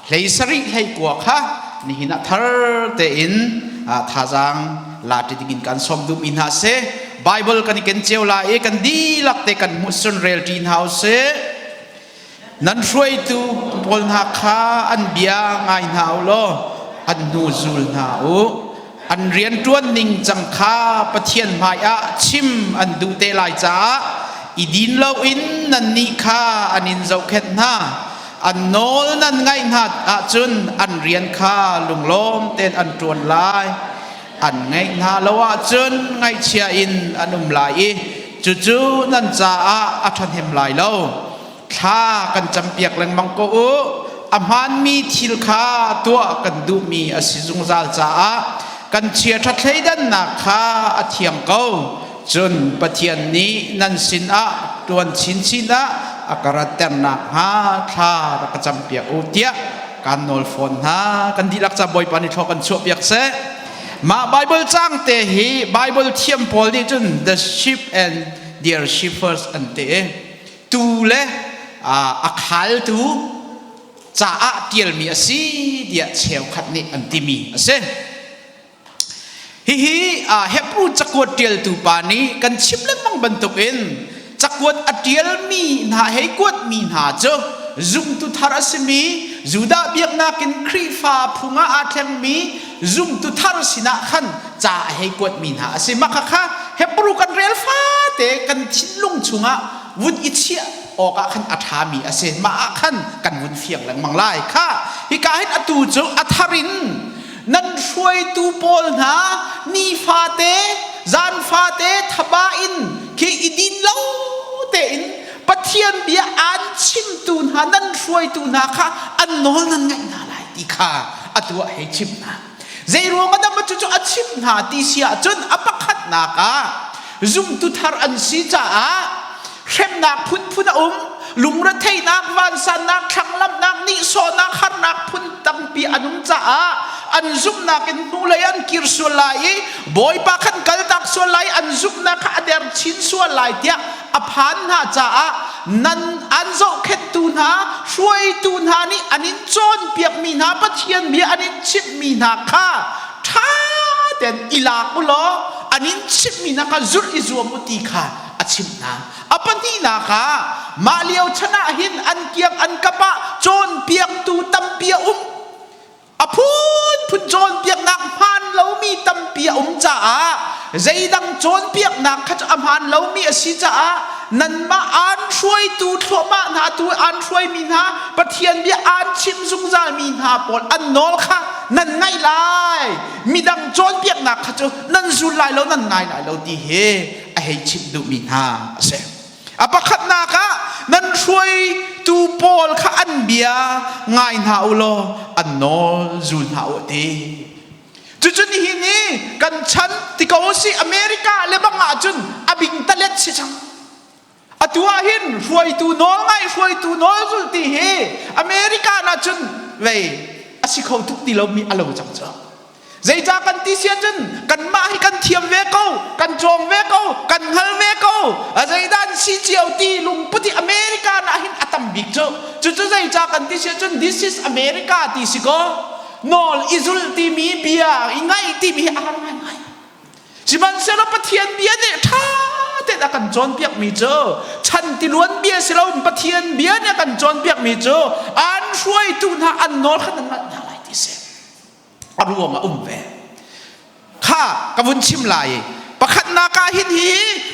Hlei sarih hlei kua kha nihin ah thar tein thazaang la ṭi dingin kan sawm duhmi hna si. Bible kan i ken cio lai i kan dihlak te kan hmuh sun rel ṭi hna usih. Nan hruaitu pawl hna kha an bia ngai hna u law an hnu zul hna u. An rianṭuan ning cang kha Pathian hmaiah chim an duh te lai caah i din loin nannih kha an in zohkhenh hna. An nawl nan ngaih hna ahcun an rian kha lunglawm tein an ṭuan lai. An ngaih hna lo ahcun ngaihchia in an um lai i cucu nan caah a ṭhahnem lai lo. Thla kan campiak lengmang ko u. A hmaanmi thil kha tuah kan duhmi a si zungzal caah kan chiaṭha thleidannak kha a thiang ko. Cun Pathian nih nan sinah ṭuan chinchin ah a ka ratter nakhnga thla rak ka campiak u tiah kaan nawl fawn hna. Kan dihlak ca Bawipa nih thlaw kan chuahpiak seh. Mah Bible caang te hi Bible thiam pawl nih cun the sheep and their shepherds an ti. Tuu le a khaltu caah tialmi a si tiah cheukhat nih an timi a si. Hihi Hebru cakuat ṭialtu pa nih kan chim lengmang bantukin cakuat a ṭialmi hna hei kuatmi hna cu zumtu thar a simi Judah biaknak in Khrihfa phung ah aa thlengmi zumtu thar sinah khan ca a hei kuatmi hna a si. Mah khakha Hebru kan rel fate kan thinlung chungah vun i chiah awkah khan a ṭhami a si. Mah ah khan kan vun fiang lengmang lai. Kha hika hin atu cu a thar in nan hruaitu pawl hna nifate zan fate thaba in khi i din lo tein Pathian bia aan chimtu hna nan hruaitu hna kha an nawl nan ngaih hna lai ti kha atu ah hei chim hna. Zei ruang ah dah cucu a chim hna ti si ahcun a pakhatnak ah zumtu thar an si caah hremnak phunphun a um, lungretheihnak, vansannak, thlanglamhnak, nihsawhnak, harnak phun tampi an um caah an zumhnak in hnulei an kir sual lai i Bawipa khan kaltak sual lai, an zumhnak kha a der chin sual lai tiah a phan hna caah nan an zohkhenhtu hna, hruaitu hna nih an in cawnpiakmi hna Pathian bia an in chimhmi hna kha ṭha tein i lak u law an in chimhmi hna kha zulh i zuam u ti kha a chimh hna. A pahnihnak ah mah lio chan ah hin an kiang an kap ah cawnpiaktu tampi a um. A phunphun cawnpiaknak hmaan lomi tampi a um caah zeidang cawnpiaknak kha cu a hmaan lomi a si caah nanmah aan hruaitu thluahmah hna tu aan hruaimi hna Pathian bia aan chim zungzalmi hna pawl an nawl kha nan ngaih lai. Midang cawnpiaknak kha cu nan zul lai lo nan ngai lai lo ti hi a hei chimh duhmi hna a si. A pakhatnak ah nan hruaitu pawl kha an bia ngai hna u law an nawl zul hna u ti. Cucu nihin i kan chan ti ko si America le bang ahcun a bing talet si cang. Atu ah hin hruaitu nawl ngai hruaitu nawl zul ti hi America na cun vei a si kho tuk ti lomi a lo cang cu. Zeicah kan ti si ahcun kanmah hi kan thiam ve ko, kan cawng ve ko, kan hngal ve ko. A zeidah an si cio ti lungput hi America ah hin a tam bik cu. Cucu zeicah kan ti si ahcun this is America ti si kaw nawl i zulh timi bia i ngaih timi hi a har ngaingai. Sihmanhsehlaw Pathian bia nih ṭha tein a kan cawnpiakmi cu chan tiluan bia si loin Pathian bia nih a kan cawnpiakmi cu an hruaitu hna an nawl kha nan ngalh hna lai ti si. A ruang a um ve. Kha ka vun chim lai. Pakhatnak ah hin hi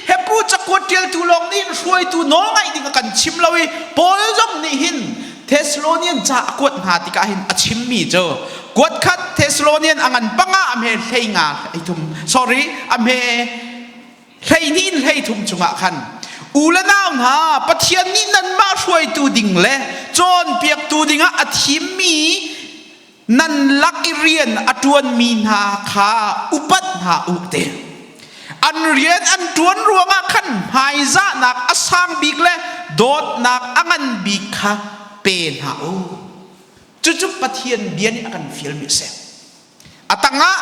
Hebrew cakuat ṭialtu lawng nih hruaitu nawl ngaih ding a kan chim lo i Paul zong nih hin Thessalonian ca a kuat hna tikah hin a chimmi cu kuat khat Thessalonian a ngan panga a hme hlei nga hlei thum sorry a hme 12 in 33 chungah khan u le nau hna Pathian nih nanmah hruaitu ding le cawnpiaktu dingah a thimmi nan lak i rian a ṭuanmi hna kha upat hna u ti. An rian an ṭuan ruangah khan hmaizahnak a sang bik le dawtnak a ngan bik kha pe hna u. Cucu Pathian bia nih a kan fialmi a si. A tangah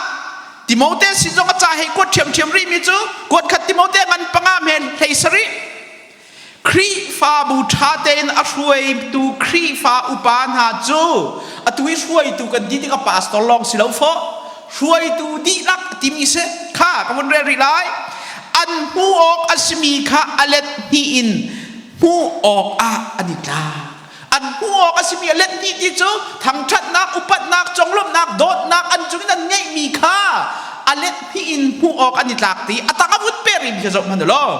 Timote sin zong a ca hei kuat ṭhiamṭhiam rihmi cu kuat khat Timote ngan panga men 17. Khrihfabu ṭha tein a hruaitu Khrihfa upa hna cu atu i hruaitu kan ti tikah pastor lawng si lo fawh hruaitu dihlak timi si kha ka vun rel rih lai an hmuh awk a simi kha a let hnih in hmuh awk ah an i tlak an hmuh awk a simi a let hnih ti cu thangṭhatnak upatnak conglawmhnak dawtnak an cungin an ngeihmi kha a let hnih in hmuh awk an i tlak ti a tang a vun per in kha zoh hmanh u law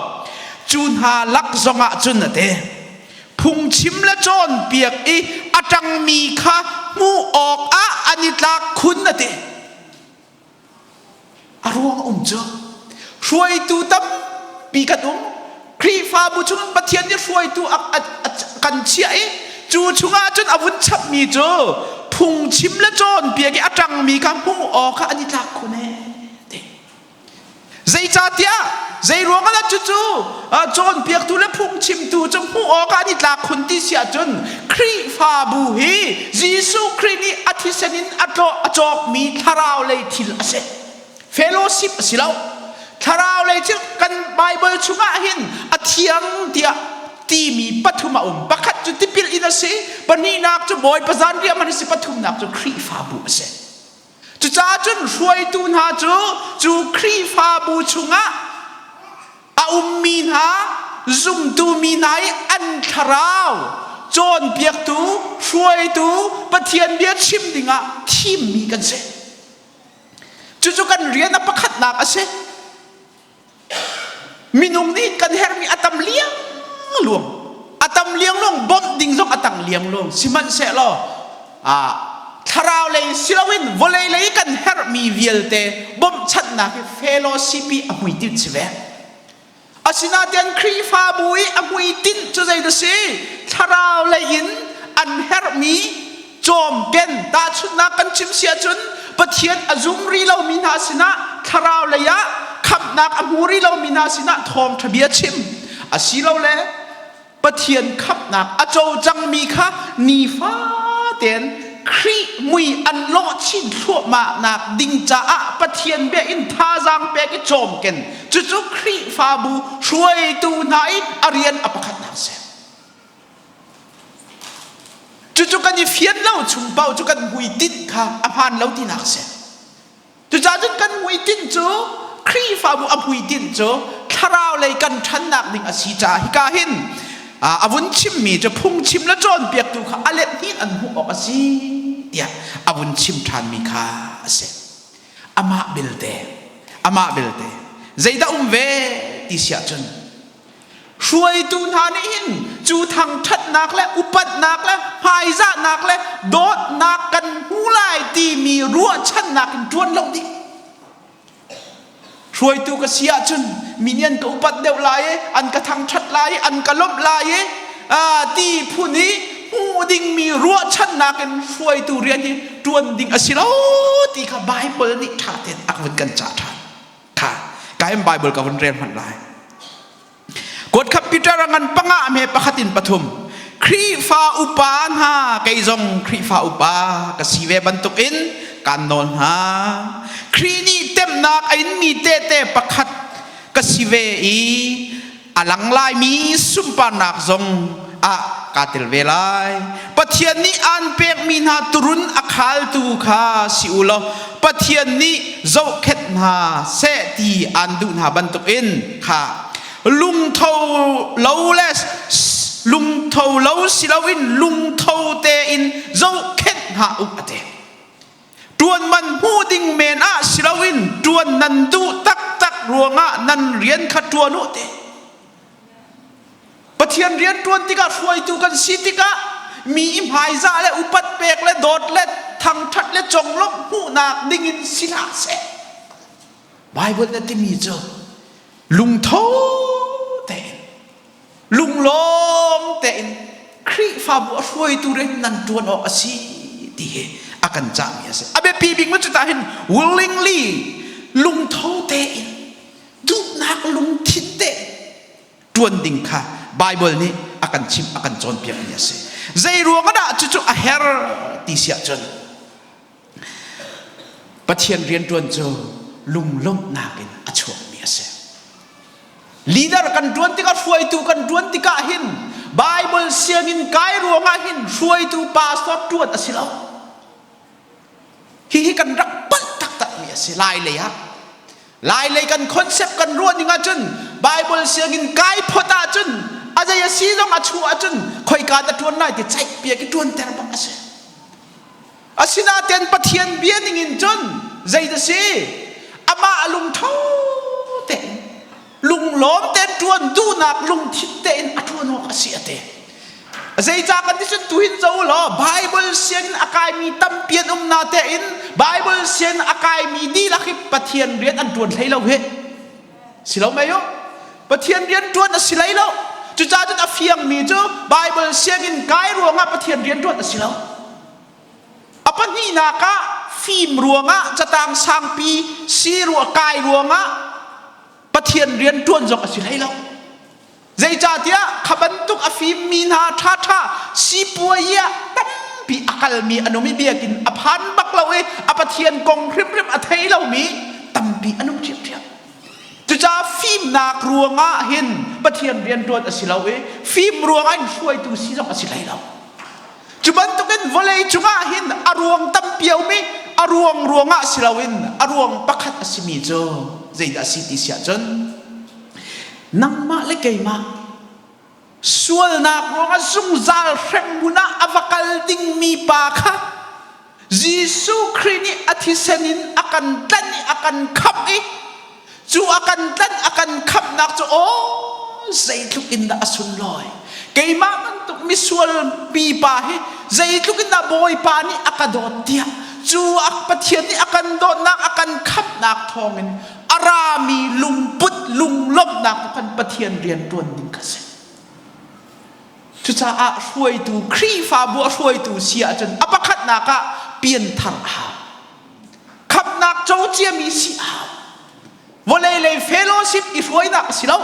cu hna lak zongah cun a ti phungchim le cawnpiak i a ṭangmi kha hmuh awkah an i tlak khun a ti a ruang um cu hruaitu tampi kan um Khrihfabu chung Pathian nih hruaitu kan chiah i cu chungah cun a vun chapmi cu phungchim le cawnpiak i a ṭangmi kha hmuh awk ah an i tlak khun ee Zeicahtiah zeiruang ah cucu cawnpiaktu le phungchimtu cu hmuh awkah an i tlak khun ti si ahcun Khrihfabu hi Jesuh Khrih nih a thisen in a a cawkmi thlarau lei thil a si. Fellowship a si lo. Thlarau lei thil kan Bible chungah hin a thiang tiah timi pathum a um. Pakhat cu tipil in a si, pahnihnak cu Bawipa zanriah hman a si, pathumnak cu Khrihfabu a si. Cucaah cun hruaitu hna cu cu Khrihfabu chungah a ummi hna zumtu mi hna i an thlarau cawnpiaktu hruaitu Pathian bia chim dingah thimmi kan si. Cucu kan rian a pakhatnak a si. Minung nih kan herhmi a tam liangluang. A tam liangluang bawmh ding zong a tang liangluang. Sihmanhsehlaw ah thlarau lei siloin vawlei lei kan herhmi vialte bawmhchanhnak hi fellowship i a hmuitinh si ve. Asinain Khrihfabu i a hmuitinh cu zei dah si? Thlarau lei in an herhmi cawmken tahchunhnak kan chim si ahcun Pathian a zum rih lomi hna sinah thlarau lei ah khamhnak a hmu rih lomi hna sinah thawngṭha bia chim asilole Pathian khamhnak a co cangmi kha nifatein Khrih mui an lawh chin thluahmah nak ding caah Pathian bia in thazaang pek i cawmken cucu Khrihfabu hruaitu hna i a rian a pakhatnak a si. Cucu kan i fian lo chung paoh cu kan hmuitinh kha a hmaan lo tinak a si. Cucaah cun kan hmuitinh cu Khrihfabu a hmuitinh cu thlarau lei kan ṭhannak ding a si caah hika hin a vun chimmi cu phungchim le cawnpiaktu kha a let hnih an hmuh awk a si tiah a vun chim ṭhanmi kha a si. Amah belte, amah belte zeidah um ve ti si ahcun Hruaitu hna nih hin cu thangṭhatnak le upatnak le hmaizahnak le dawtnak kan hmu lai timi ruahchannak in ṭuan lo ding. Hruaitu ka si ahcun mi nih an ka upat deuh lai i an ka thangṭhat lai i an ka lawmh lai i ti phun i hmuh dingmi ruahchannak in hruaitu rian hi ṭuan ding a si lo ti kha Baibal nih ṭha tein a vun kan cah ṭhan. Kha ka in Bible ka vun rel hmanh lai. Kuat khat Peter a ngan panga me pakhat in pathum. Khrihfa upa hna kei zong Khrihfa upa ka si ve bantukin kaan nawl hna. Khrih nih temnak a inmi tehte pakhat ka si ve i a lang laimi sunparnak zong ah kaa tel ve lai. Pathian nih aan pekmi hna turun a khaltu kha si u law Pathian nih zohkhenh hna seh ti aan duh hna bantukin kha lungtho lo le lungtho lo si loin lungtho tein zohkhenh hna u a ti. Ṭuan man hmuh ding men ah si loin ṭuan nan duh taktak ruangah nan rian kha ṭuan u ti. Pathian rian ṭuan tikah hruaitu kan si tikah mi i hmaizah le upat pek le dawt le thangṭhat le conglawmh hmuhnak dingin si hlah seh. Bible na timi cu lungtho tein lunglawm tein Khrihfabu a hruaitu rian nan ṭuan awk a si ti hi a kan cahmi a si. A biapi bik cu tah hin willingly lungtho tein duhnak lungthin te ṭuan ding kha Bible nih a kan chimh a kan cawnpiakmi a si. Zei ruang dah cucu a her ti si ahcun Pathian rianṭuan cu lunglawmhnak in a chuakmi a si. Leader kan ṭuan tikah hruaitu kan ṭuan tikah hin Bible sianginn kai ruangah hin hruaitu pastor ṭuan a si lo. Hihi kan rak palh taktakmi a si lai lei ah. Lai lei kan concept kan ruah ning ahcun Bible sianginn kai phot ahcun a zei a si zong a chuah ahcun khoika dah ṭuan lai ti ceih piak i ṭuanter bak a si. Asinain Pathian bia ning in cun zei dah si? Amah a lungtho tein lunglawm tein ṭuan duhnak lungthin tein a ṭuan awk a si a ti. Zeicah kan ti cun tuhin zo law Bible sianginn a kaimi tampi an um na tein Bible sianginn a kaimi dihlak hi Pathian rian an ṭuan hlei lo hi. Si lo mei u? Pathian rian ṭuan a si hlei lo. Cucaah cun a fiangmi cu Bible sianginn kai ruangah Pathian rian ṭuan a si lo. A pahnihnak ah fim ruangah catang sangpi si kai ruangah Pathian rian ṭuan zong a si hlei lo. Zeicahtiah kha bantuk a fimmi hna ṭhaṭha sipuai ah tampi a kalmi an um i biakinn a phan bak lo i a Pathian kong hrimhrim a thei lomi tampi an um ṭhiamṭhiam. Cucaah fimnak ruangah hin Pathian rianṭuan a si lo i fim ruangah in hruaitu si zong a si hlei lo. Cu bantukin vawlei cungah hin a ruang tampi a um i a ruang ruangah si loin a ruang pakhat a simi cu zeidah a si ti si ahcun nangmah le keimah sualnak ruangah zungzal hremhmun ah a va kal dingmi pa kha Jesuh Khrih nih a thisen in a kan tlanh i a kan khamh i cu a kan tlanh a kan khamhnak cu aw zeitluk in dah a sunlawi keimah bantuk misual pipa hi zeitluk in dah Bawipa nih a ka dawt tiah cu a Pathian nih a kan dawtnak a kan khamhnak thawngin a rami lungput lunglawmhnak tu khan Pathian rian ṭuan ding kha si. Cucaah hruaitu Khrihfabu a hruaitu si ahcun a pakhatnak ah pianthar a hau. Khamhnak co ciami si a hau. Vawlei lei fellowship i hruainak a si lo.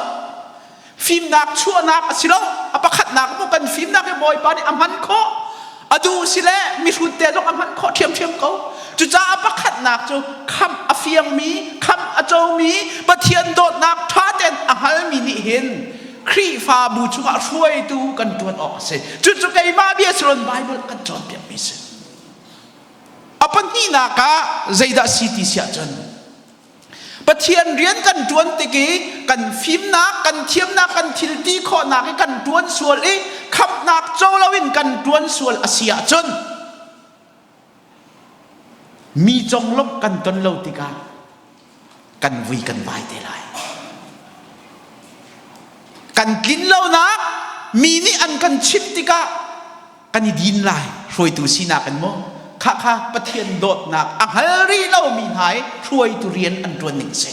Fimnak chuahnak a si lo. A pakhatnak mu kan fimnak hi Bawipa nih a hman khawh. A duh si le mihrut te zong a hman khawh ṭhiamṭhiam ko. Cucaah pakhatnak cu khamh a fiangmi, khamh a comi, Pathian dawtnak ṭha tein a hngalmi nih hin Khrihfabu chungah hruaitu kan ṭuan awk a si. Cucu keimah bia si loin Baibal kan cawnpiakmi a si. A pahnihnak ah zeidah si ti si ahcun Pathian rian kan ṭuan tik i kan fimnak, kan thiamnak, kan thil ti khawhnak i kan ṭuan sual i khamhnak co loin kan ṭuan sual a si ahcun mi conglawmh kan ton lo tikah kan vui kan vai te lai. Kan tlin lonak mi nih an kan chimh tikah kan i din lai hruaitu sinak in maw kha kha Pathian dawtnak a hngal rih lomi hna i hruaitu rian an ṭuan ning si.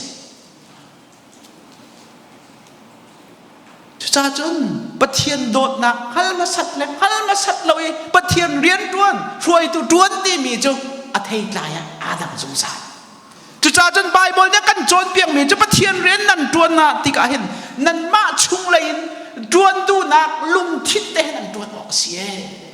Cucaah cun Pathian dawtnak hngal hmasat le hngal hmasat lo i Pathian rian ṭuan hruaitu ṭuan timi cu a theitlai ah aa dang zungzal. Cucaah cun Baibal nih a kan cawnpiakmi cu Pathian rian nan ṭuan ah tikah hin nanmah chunglei in ṭuan duhnak lungthin te hin nan ṭuan awk a si ee.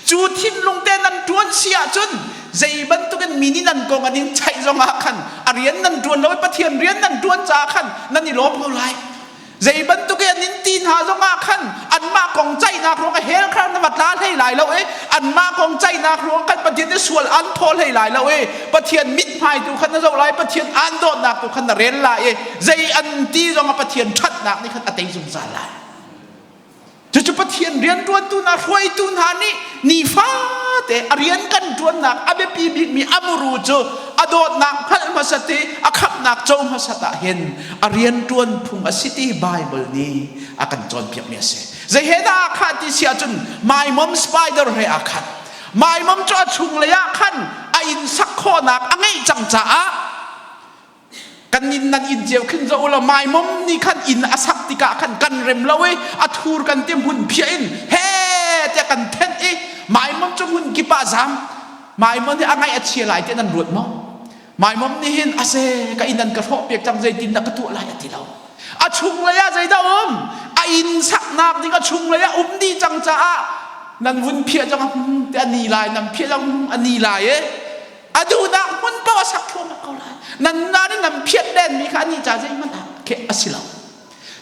Cu thinlung te nan ṭuan si ahcun zei bantukin mi nih nan kong an in chaih zongah khan a rian nan ṭuan lo i Pathian rian nan ṭuan caah khan nan i lawm ko lai. Zei bantuk i an in ti hna zongah khan anmah kong ceihnak ruang ah hell kha na va tla hlei lai lo i anmah kong ceihnak ruang khan Pathian nih sual an phaw hlei lai lo i Pathian mithmai tu khan na zoh lai Pathian aan dawtnak tu khan na rel lai i zei an ti zongah Pathian ṭhatnak nih khan a tei zungzal lai. Cucu Pathian rianṭuantu hna hruaitu hna nih nifate a rian kan ṭuannak a biapi bikmi a muru cu a dawtnak hngalh hmasat i a khamhnak co hmasat ah hin a rianṭuan phung a si ti Baibal nih a kan cawnpiakmi a si. Zei he dah aa khah ti si ahcun maimom spider he aa khat. Maimom cu a chunglei ah khan a inn sak khawhnak a ngeih cang caah kan inn nan inn cio khin zoh ulaw maimom nih khan inn a sak tikah khan kan rem lo i a thur kan ti hmun phiah in he tiah kan thenh i maimom cu hmun kip ah zam maimom nih a ngaih a chia lai tiah nan ruat maw maimom nih hin ase ka inn an ka hrawh piak cang zeitin dah ka tuah lai a ti lo a chunglei ah zeidah um a inn saknak ding a chunglei ah um dih cang caah nan vun phiah cang te a ni lai nan phiah cang a ni lai e a duhnak hmun paoh a sak thluahmah ko lai nan na nih nan phiat lenmi kha anih ca zeihmanh ah kheh a si lo.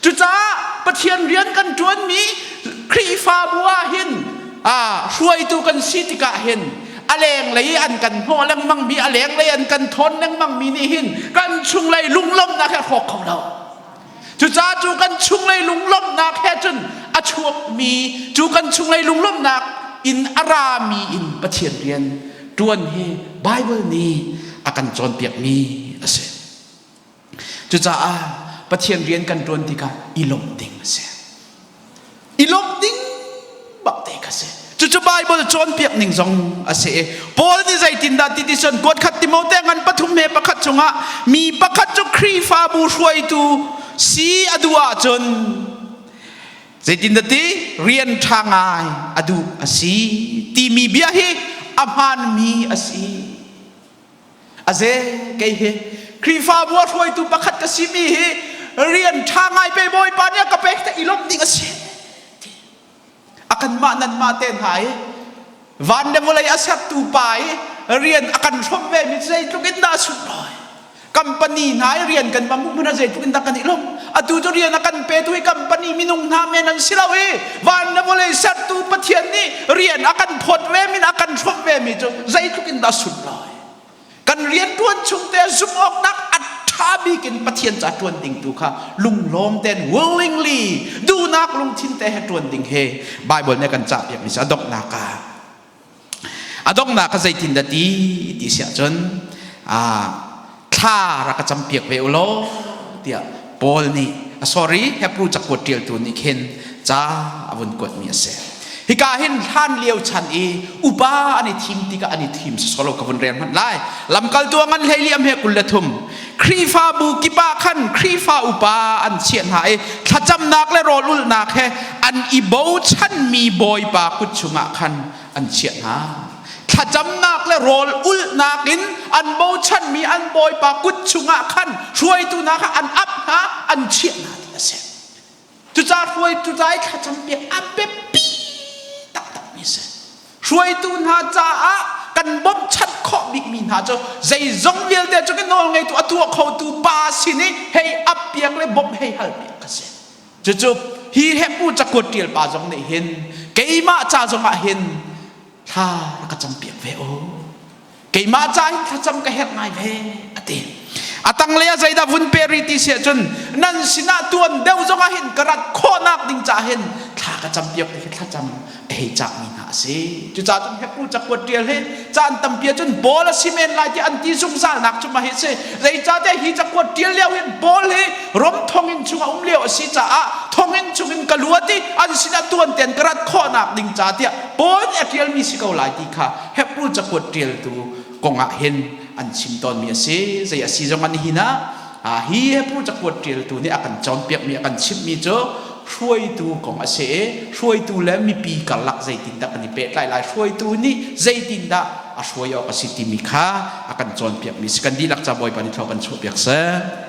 Cucaah Pathian rian kan ṭuanmi Khrihfabu ah hin hruaitu kan si tikah hin a lenglei an kan hnawh lengmangmi a lenglei an kan thawn lengmangmi nih hin kan chunglei lunglawmhnak he hrawk kho lo. Cucaah cu kan chunglei lunglawmhnak he cun a chuakmi cu kan chunglei lunglawmhnak in a rami in Pathian rian ṭuan hi Baibal nih a kan cawnpiakmi a si. Cucaah Pathian rian kan ṭuan tikah i lawmh ding a si. I lawmh ding bak te kha si. Cucu Baibal cawnpiak ning zong a si i Paul nih zeitindah ti ti cun kuat khat Timote ngan pathum he pakhat chungah mi pakhat cu Khrihfabu hruaitu si a duh ahcun zeitindah ti rian ṭha ngai a duh a si timi bia hi a hmaanmi a si. Aze kei hi Khrihfabu a hruaitu pakhat ka simi hi rian ṭha ngai pe Bawipa nih a ka pek te i lawmh ding a si. A kanmah nanmah te hna i van le vawlei a sertu pa i rian a kan hrawmh ve mi zeitluk in dah a sunglawi. Company hna i rian kan va hmuh hmanh ah zeitluk in dah kan i lawmh. Atu cu rian a kan petu hi company minung hna men an si lo i van le vawlei sertu Pathian nih rian a kan phawt ve min a kan hrawmh ve mi cu zeitluk in dah sunglawi. Kan rian ṭuan chung te zumh awknak a ṭha bik in Pathian ca ṭuan ding tu kha lunglawm tein willingly duhnak lungthin te he ṭuan ding he Bible nih a kan cahpiak mi cu a donghnak ah a donghnak ah zeitin dah ti ti si ahcun thla rak ka campiak ve u law tiah Paul nih sorry Hebrew cakuat ṭialtu nih khin ca a vun kuatmi a si. Hika hin hlan lio chan i upa an i thim tikah an i thim solo ka vun rel hmanh lai. Lamkaltu a ngan hlei liam he 23. Khrihfabu kip ah khan Khrihfa upa an chiah hna i thlacamnak le rawl ulhnak he an i bochanmi Bawipa kut chungah khan an chiah hna. Thlacamnak le rawl ulhnak in an bochanmi an Bawipa kut chungah khan hruaitu hna kha an ap hna, an chiah hna ti a si. Cucaah hruaitu ca i thlacam piak a biapi taktakmi a si. Hruaitu hna caah kan bawmhchanh khawh bikmi hna cu zeizong vialte cu kan nawl ngeitu a tuah khotu pa sin i hei ap piak le bawmh hei hal piak a si. Cucu hi Hebrew cakuat ṭial pa zong nih hin keimah ca zongah hin thla rak ka campiak ve u. Keimah ca hin thlacam ka herh ngai ve a ti. A tanglei ah zeidah vun pe rih ti si ahcun nan sinah tuan deuh zongah hin ka rat khawhnak ding caah hin thla ka campiak ti khi thlacam a hei cakmi hna a si. Cucaah cun Hebrew cakuat ṭial hi caan tampi ahcun Paul a si men lai ti an ti zungzalnak cu mah hi a si. Zeicahtiah hi cakuat ṭial lio hin Paul hi Rom thonginn chung a um lio a si caah thonginn chungin ka luat i an sinah tuan tein ka rat khawhnak ding ca tiah Paul nih a ṭialmi si ko lai ti kha Hebrew cakuat ṭialtu kongah hin an chim tawnmi a si. Zei a si zong an hin ah hi Hebrew cakuat ṭialtu nih a kan cawnpiakmi a kan chimhmi cu hruaitu kong a si i hruaitu le mipi karlak zeitindah kan i pehtlai lai, hruaitu nih zeitindah a hruai awk a si timi kha a kan cawnpiakmi si. Kan dihlak ca Bawipa nih thlua kan chuahpiak seh.